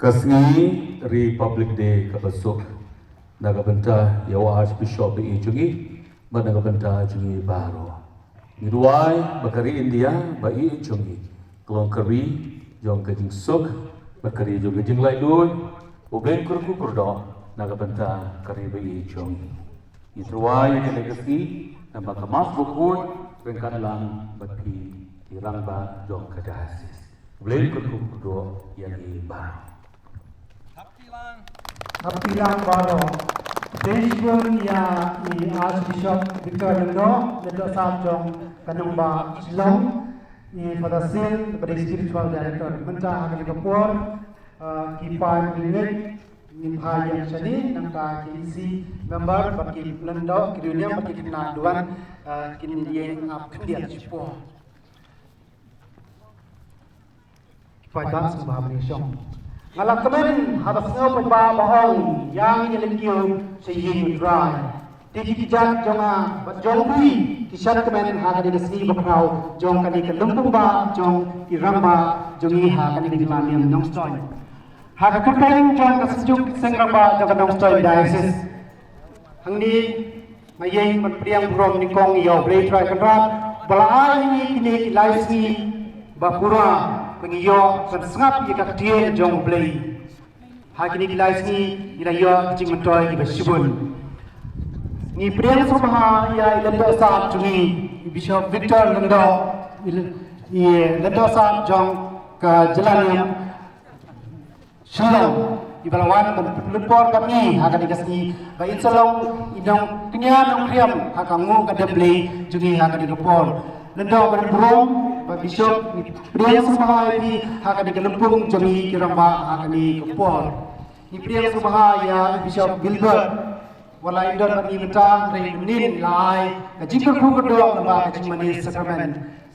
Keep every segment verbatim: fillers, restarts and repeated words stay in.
Ka sngi Republic Day kaba suk na ka bynta ïa u Archbishop ba ïeit jong ngi bad na ka bynta jong ngi baroh. Ngi duwai ba ka ri India ba ïeit jong ngi ka long ka ri jong ka jingsuk bad ka ri jong ka jinglaitluid. U Blei un kyrkhu kyrdoh na ka bynta ka ri ba ïeit jong ngi. Ngi tyrwa ïa kane ka sngi namar ka Mass Bakhuid ryngkat lang bad phi ki rangbah jong ka diocese. U Blei un kyrkhu kyrdoh ïa ngi baroh. Hap tilang baroh. Dei shibun ïa i Archbishop Victor Lyngdoh, Lyngdoh Sap jong ka nongbah Shillong, i Father Sil, ba dei spiritual director. Mynta ha kane ka por, ah, ki paid mynta ngin phai ïa shane, nangta ki E C member bad ki lyngdoh, ki riewniam bad ki khynnah duwan, ah, kin ïeng ap khyndiat shipor. Paidbah sngewbha ban ïashong. Nga la kmen haba sngew paidbah ba ong, ïa ngi ïa lynti sha ïing U Trai. Te ki kjat jong nga bad jong phi ki shad kmen ha kane ka sngi bakhraw jong kane ka lympung bah jong ki rangbah jong ngi ha kane ka jylla niam Nongstoiñ. Ha ka kyrteng jong ka Synjuk Seng Rangbah jong ka Nongstoiñ Diocese, hangne nga ïeng ban pdiang burom nyngkong ïa U Blei Trai Kynrad ba la ai ïa ngi kine ki lai sngi ba pura ba ngi ïoh ban sngap ïa ka ktien jong U Blei. Ha kine ki lai sngi ngi la ïoh ki jingmyntoi kiba shibun. Ngi pdiang sngewbha ïa i Lyngdoh Sap jong ngi, i Bishop Victor Lyngdoh, i Lyngdoh Sap jong ka jylla niam Shillong, iba la wan ban pynlut por bad ngi ha kane ka sngi, ba in sa long i nongkñia nongkhriam ha ka nguh ka dem Blei jong ngi ha kane ka por. Lyngdoh, ban burom, ba Bishop, pdiang sngewbha ïa phi ha kane ka lympung jong ngi ki rangbah ha kane ka por. Ngi pdiang sngewbha ïa Bishop Gilbert, wat la im don bad ngi mynta, hynrei mynnin la ai ka jingkyrkhu kyrdoh lyngba ka jingmane sakramen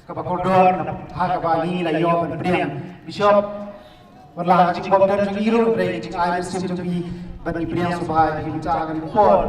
kaba kordor, ha kaba ngi la ïoh ban pdiang. Bishop, wat la ka jingbym don jong ngi ruh, hynrei ka jingai mynsiem jong phi, bad ngi pdiang sngewbha ïa phi mynta ha kane ka por.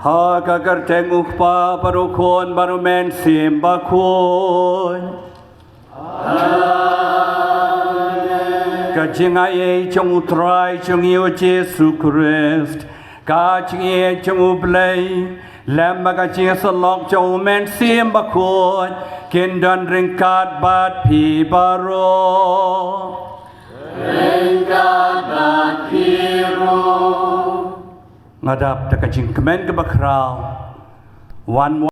Ha ka kyrteng u Kpa bad u Khun bad u Mynsiem Bakhuid. Ka jingaiei jong u Trai jong ngi u Jisu Khrist, ka jingïeit jong u Blei, lem bad ka jingïasyllok jong u Mynsiem Bakhuid, kin don ryngkat bad phi baroh. Ryngkat bad phi ruh. Nga dap da ka jingkmen kaba khraw. Wan